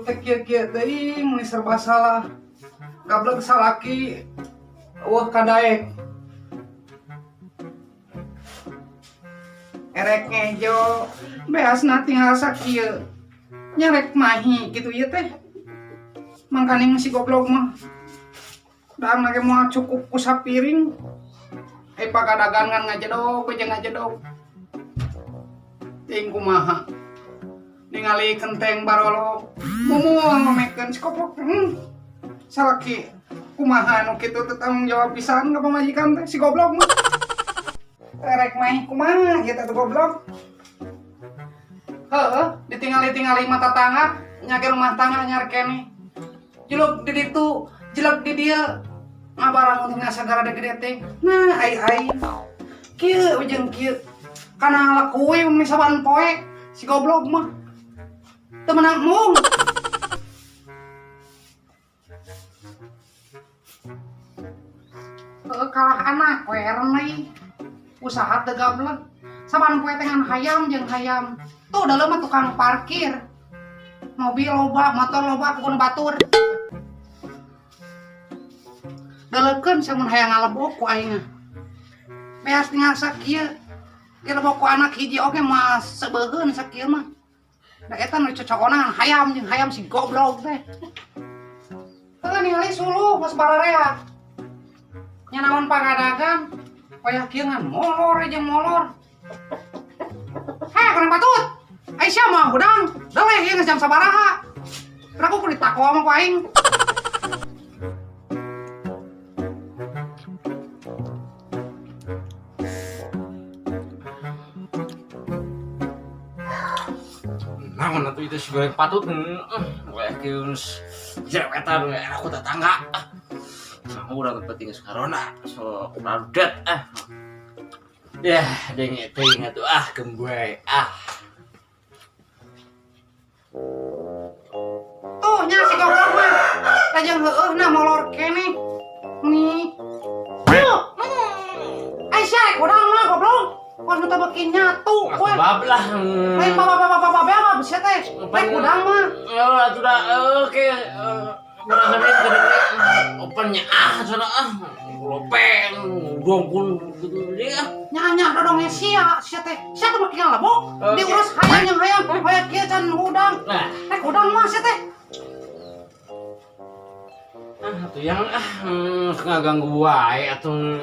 Hirup teh kieu-kieu teuing mun serba salah. Gablek salaki eueuh kadaek. Erek ngejo beasna tinggal sakieu. Nyarek mahi kitu ieu teh. Mangkaning si goblok mah. Daang ge moal cukup ku sapiring. Pagadagan ngan ngajedog we jeung ngajedog. Ting kumaha. Ningali kenteng barolok mumul ngomekeun si goblok. Salaki kumaha nu kitu teu tanggung jawab pisan ka pamajikan teh si goblok mah. Erek mah kumaha ieu teh goblok. Heeh, ditingali-tingali mata tangga, nyake rumah tangga nyar keneh. Jelek di ditu, jelek di dieu. Ngabarang untung sagara gede teh. Nah, ai-ai. Kieu jeung kieu. Kana laku we mun saban poe si goblok mah. Teu meunang mung. Heeh, kalah anak we renai. Usaha teu gablek. Saban poe teh ngan hayam jeung hayam. Tuh dalam mah tukang parkir. Mobil loba, motor loba kebun batur. Deleukeun samun hayang ngalebok ku aing. Beas tinggal sakieu. Dilebok ku anak hiji oge mah sebeuheun sakieu mah. Da eta nu cocokonan hayam jeung hayam si goblok teh. Heuh ningali suluh geus bararea. Nya naon pangadagan? Wayah kieu ngan molor jeung molor. Heh, kurang patut. Aisyah mah hudang, deleh ieu geus jam sabaraha. Kenapa kudu ditakwa mah ku aing? Naon atuh itu si goreng patut? Wayah kieu geus jerewetan we aku tetangga. Nah, urang penting geus karona, so radet ah. Yah, denge teuing atuh ah gemboy ah. Tuh nya si goblok mah. Lajeng heueuh na molor keneh. Nih. Tuh. Aisyah rek hudang mah goblok. Kos nu teh beuki nyatu we. Bab lah. Lain bab mah bisa teh. Rek hudang mah. Heuh atuh da oke berangan teh opennya ah cenah ah. Lopeng dongkun gitu dia. Nya-nya dodongnya sia, sia teh. Sia teh beuki ngalebok. Diurus hayang jeung hayang, hayang kieu can hudang. Nah. Rek hudang mah sia teh. Ah atuh yang ah ngaganggu wae atuh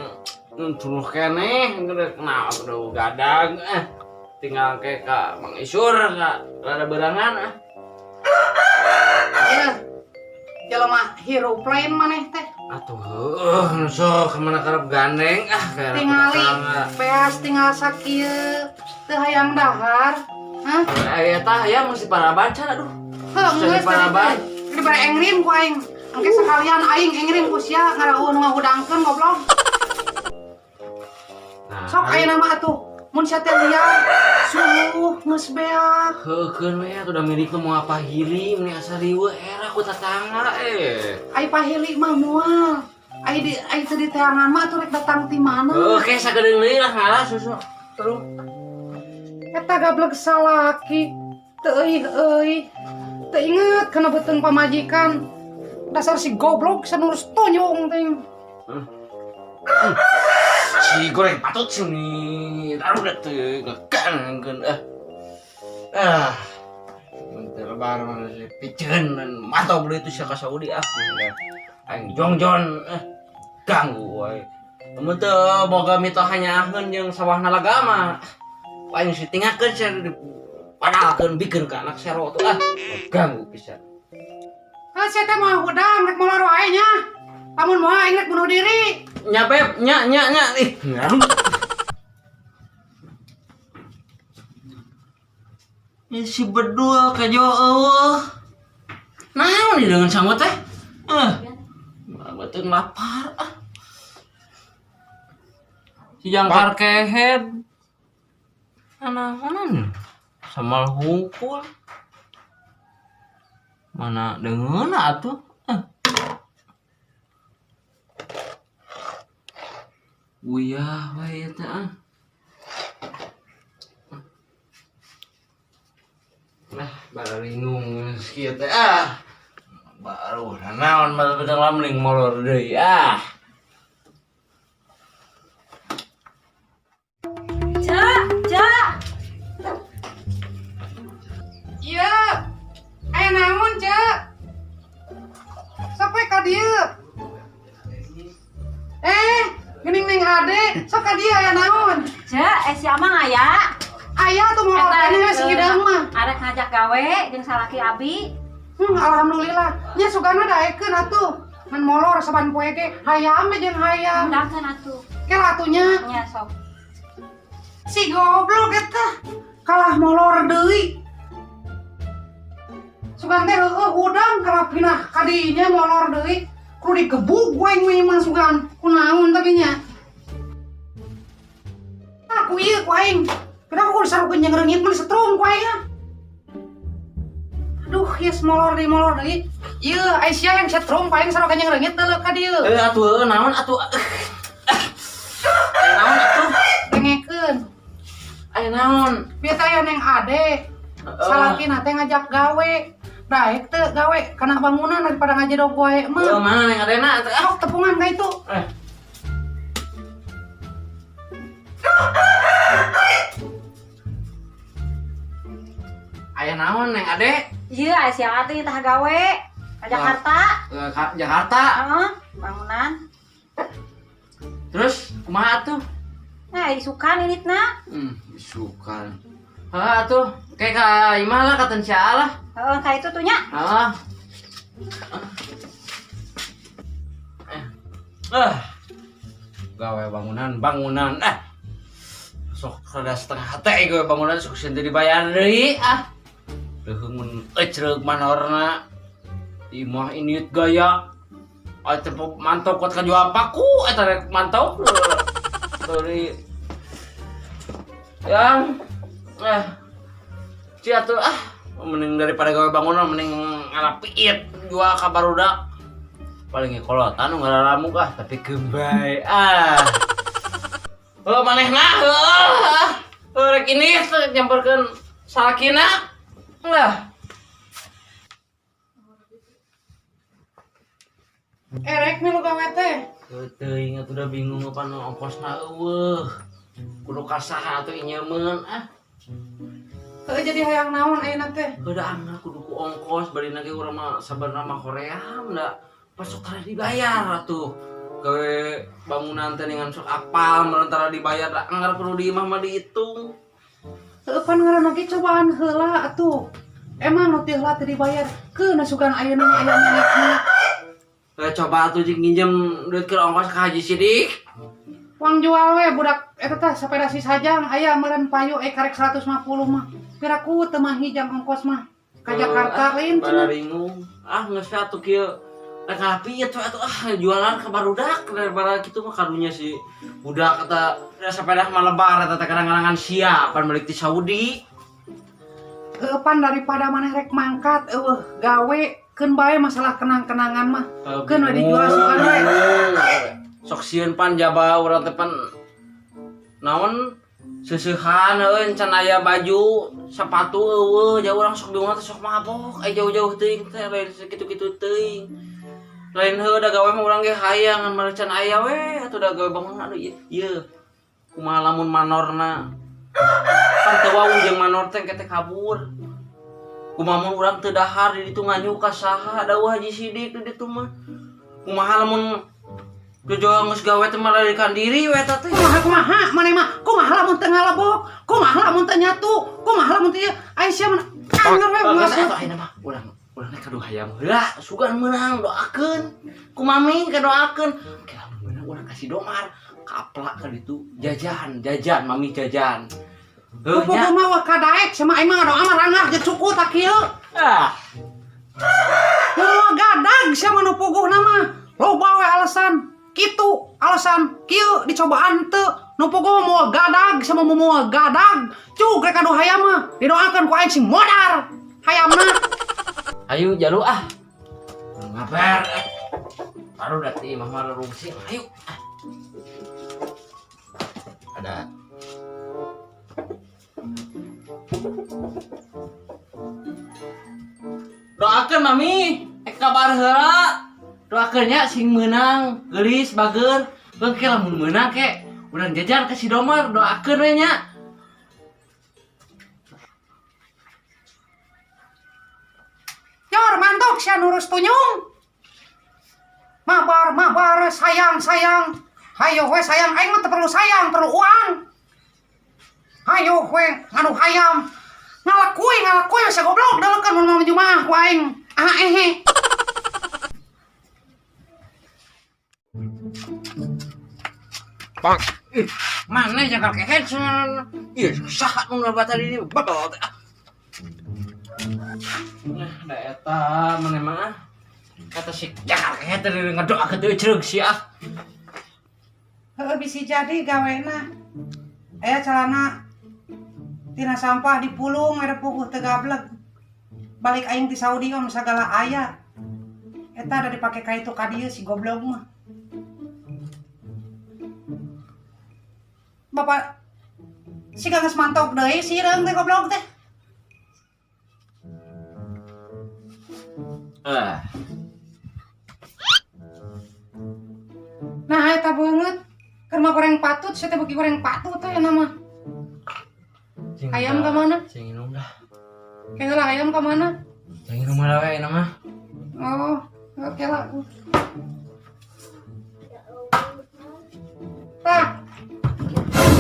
tuluh keneh kenal udah gadag ah. Tinggal ke ka Mang Isur ka rada berangan ah. Ieu jelema hirup lain maneh teh. Atuh heueuh sok kemana karep gandeng ah kayak tingali beas tinggal sakieu teu hayang dahar. Hah? Eta ya mesti paraban can aduh. Heuh geus paraban. Ini bare engrin ku aing. Engke sekalian aing engrin ku sia ngarauh nu ngahudangkeun goblok. Nah, sok ayeuna mah atuh mun sia teh liar suluh geus beak. Heukeun we atuh da milik nu moal pahili mun asa riweuh era ku tatangga eh. Ai pahili mah moal. Ai di ai teu diteangan mah atuh rek datang ti mana? Heuh ke sagedeung deui lah ngalah susu. Terus eta gablek salaki teu euy euy. Teu inget kana beuteung pamajikan. Dasar si goblok sanurus tonyong teh. Si goreng patut sini, taruh dah tuh, ngekan, ah, ah, bentar lebaran si piceun mantau beli itu siapa Saudi ah, aing jongjon, ah, ganggu, woy. Temen tuh boga mitohanya ahun jeung sawah nalagama, aing si tinggalkeun sia dipadalkeun bikeun ka anak sero tuh ah, ganggu pisan. Ah, sia teh moal hudang rek molor wae nya. Lamun moal aing rek bunuh diri. Nya beb, nya nya nya ih. Ini si bedul kejo eueuh. Naon di dengan sangut teh? Ah. Betul lapar ah. Si jangkar kehed. Anak-anak samal hungkul. Mana deungeun atuh? Ah. Uyah wae teh ah. Nah. Baringung kieu teh ah. Baru naon mah bedang lamling molor deui ah. Cek, cek. Iya. Aya naon, Cek? Sampai ka dieu. Geuning Neng Ade, sok ka dieu aya naon? Cek, si Amang aya. Aya tuh molor keneh si hidang mah. Arek ngajak gawe jeung salaki abi. Alhamdulillah. Nya sugana daekeun atuh. Ngan molor saban poe ge hayam jeung hayam. Daekeun atuh. Ke atunya. Nya sok. Si goblok eta kalah molor deui. Sugan teh heueuh hudang kalah pinah ka dinya molor deui. Kudu digebug we aing mah sugan. Kunaon teh nya? Aku ieu ku aing. Kenapa kudu sarukeun jeung reungit mun setrum ku aing ah. Aduh, yes molor deui. Ieu Aisyah yang setrum ku aing sarukeun jeung reungit teu ka dieu. Atuh naon atuh. Naon atuh? Dengekeun. Aya naon? Bieu teh aya Neng Ade. Salakina teh ngajak gawe. Daek teu gawe kana bangunan daripada ngajedog wae mah. Mana Neng Adena atuh? Sok tepungan ka itu. Aya naon Neng Ade? Ieu aya si Ade tah gawe ka Jakarta. Ka Jakarta. Heeh, bangunan. Terus kumaha atuh? Nah, isukan initna. Isukan. Heeh atuh, kayak ka imah lah ka Teu lah. Heeh, ka itu tuh nya. Heeh. Gawe bangunan ah. Sok rada setengah hate gawe bangunan sok sieun teu dibayar deui ah. Leuheung mun ecreug manorna. Imah iniut gaya. Atuh mantau kuat kajual paku eta rek mantau. Sorry. Yang cia tuh ah mending daripada gawe bangunan mending ngalapiit jual ka barudak. Paling ngekolotan nu ngararamuk ah tapi gembai ah. Heuh manehna heuh. Rek ini nyamperkeun salakina. Lah. Rek milu gawe teh. Teuing atuh da bingung apa nu ongkosna eueuh. Kudu ka saha atuh inyemeun ah. Heuh jadi hayang naon ayeuna teh? Heuh da anggar kudu ku ongkos bari ge urang mah sabarna mah Korea da pas sok tara dibayar atuh. Gawe bangunan teh dengan sok apal mun tara dibayar da anggar kudu di imah mah dihitung. Heuh pan ngaranna ge cobaan heula atuh. Emang nu teu heula teu dibayar keun asukan ayeuna mah aya milikna. Coba atuh jeung nginjem duit keur ongkos ka Haji Sidik. Uang jual we budak eta teh sepeda si sajang aya meureun payu karek 150 mah. Piraku teu mahi jang ongkos mah. Ka Jakarta lain cenah. Bingung. Ah geus we atuh kieu. Rek ngalapiet we atuh ah jualan ka barudak daripada kitu mah karunya si budak eta sepeda mah lebar eta teh kadang-kadang sia pan balik ti Saudi. Heuh pan daripada maneh rek mangkat eueuh gawe keun bae masalah kenang-kenangan mah. Keun we dijual sugan we. Sok sieun pan jaba urang teh pan naon seuseuhan euy can aya baju, sepatu eueuh jauh urang sok bingung teh sok mabok aya jauh-jauh teuing teh lain sakitu-kitu teuing. Lain heuh da gawe mah urang ge hayang ngan mah can aya we atuh da gawe bangunan aduh ieu. Kumaha lamun manorna. Pan teu wawuh jeung manor teh engke teh kabur. Kumaha mun urang teu dahar di ditu nganyu ka saha dawuh Haji Sidik di ditu mah. Kumaha lamun jojo geus gawe teh melarikan diri we eta teh. Kumaha kumaha maneh mah? Kumaha lamun teu ngalebok? Kumaha lamun teu nyatu? Kumaha lamun teu ieu? Aisyah mah anger we geus atuh ayeuna mah urang urang teh kadu hayam heula sugan meunang doakeun. Ku mami kadoakeun. Ke lamun meunang urang kasih domar kaplak ka ditu jajan jajan mami jajan. Heuh nya mah wa kadaek sama aing mah ngadoa mah rangah ge cukup tak kieu. Ah. Heuh gadag sia mah nu puguhna mah. Loba we alasan. Kitu alasan kieu dicobaan teu nu puguh moal gadag sama moal gadag. Cuk rek adu hayam mah didoakeun ku aing sing modar hayamna. Ayo jalu ah. Ngabar. Baru dati imah mah rungsi. Ayo. Ada. Doakeun mami, kabar heula. Doakeun nya sing meunang, geulis bager. Beuh ke lamun meunang ke urang jajan ke Sidomar, doakeun we nya. Yor mantok sia nurus tunyung. Mabar mabar sayang sayang. Hayo we sayang aing mah teu perlu sayang, perlu uang. Hayo we ngadu hayam. Ngalakui ngalakui sia goblok dalekeun mun mau jumaah ku aing. Ah ehe. Bang. Ih, mana jagal kehet cenah. Ih, saha nu ngabata di dieu? Batal teh. Nah, da eta maneh mah. Kata si jagal kehet teh ngadoakeun teu cereug sia. Heeh, bisi jadi gawena. Aya calana tina sampah dipulung ada puguh teu gableg. Balik aing ti Saudi mah sagala aya. Eta ada dipake ka itu ka dieu si goblok mah. Bapak si geus mantok deui si reung teh goblok teh. Ah. Nah eta beungeut keur mah goreng patut sia teh beuki goreng patut teh nya mah. Ayam ka mana? Cing minum dah. Keula ayam ka mana? Cing minum lah we nama. Oh, oke lah. Tah.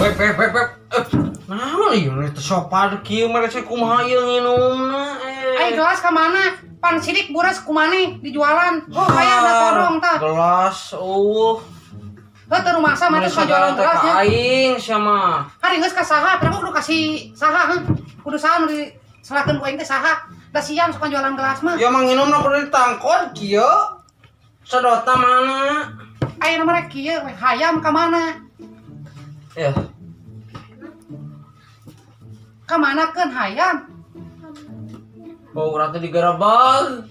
Wep wep wep wep. Naon ieu teh sopan kieu mah rek kumaha ieu nginumna eh. Ai gelas ka mana? Pan sidik buras kumane dijualan. Oh, hayang da todong tah. Gelas eueuh. Heuh teu rumasa mah teh jualan gelas nya. Aing sia mah. Hari geus ka saha? Pernah kudu kasih saha heuh. Kudu saha nu disalahkeun ku aing teh saha? Da siam suka jualan gelas mah. Ya mah nginumna kudu ditangkon kieu. Sedotna mana? Ayeuna mah rek kieu we hayam ka mana? Ya. Ka mana keun hayam? Bau urang teh digerebeg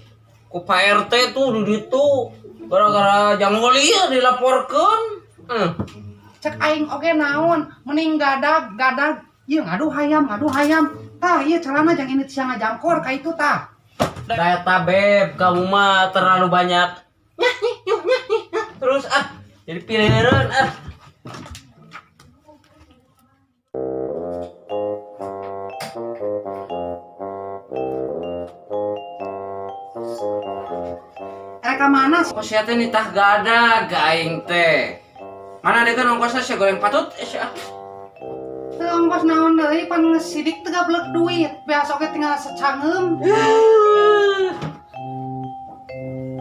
ku Pak RT tuh di ditu. Gara-gara janggol ieu dilaporkeun. Cek aing oge naon, mending gadag-gadag ieu ngadu hayam, ngadu hayam. Tah ieu celana jang ini sia ngajangkor ka itu tah. Da eta beb, kamu mah terlalu banyak. Nyah nyih nyuh nyah nyih. Terus ah jadi pileureun ah. Ka mana? Kok sia teh nitah gadag aing teh. Mana dekeun ongkosna sia goreng patut sia. Teu ongkos naon deui pan geus sidik teu gablek duit. Beas oge tinggal secangeum.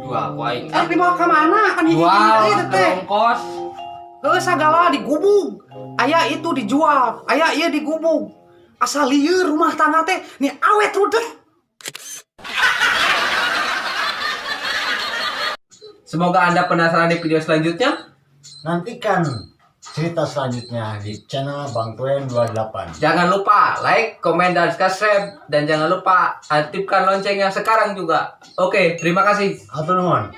Dua ku aing. Eh dibawa ka mana? Kan hiji deui teh. Ongkos. Heuh sagala digubug. Aya itu dijual, aya ieu digubug. Asal lieur rumah tangga teh ni awet rudet. Semoga Anda penasaran di video selanjutnya. Nantikan cerita selanjutnya di channel Bang Toen 28. Jangan lupa like, komen, dan subscribe. Dan jangan lupa aktifkan loncengnya sekarang juga. Oke, terima kasih. Hatur nuhun.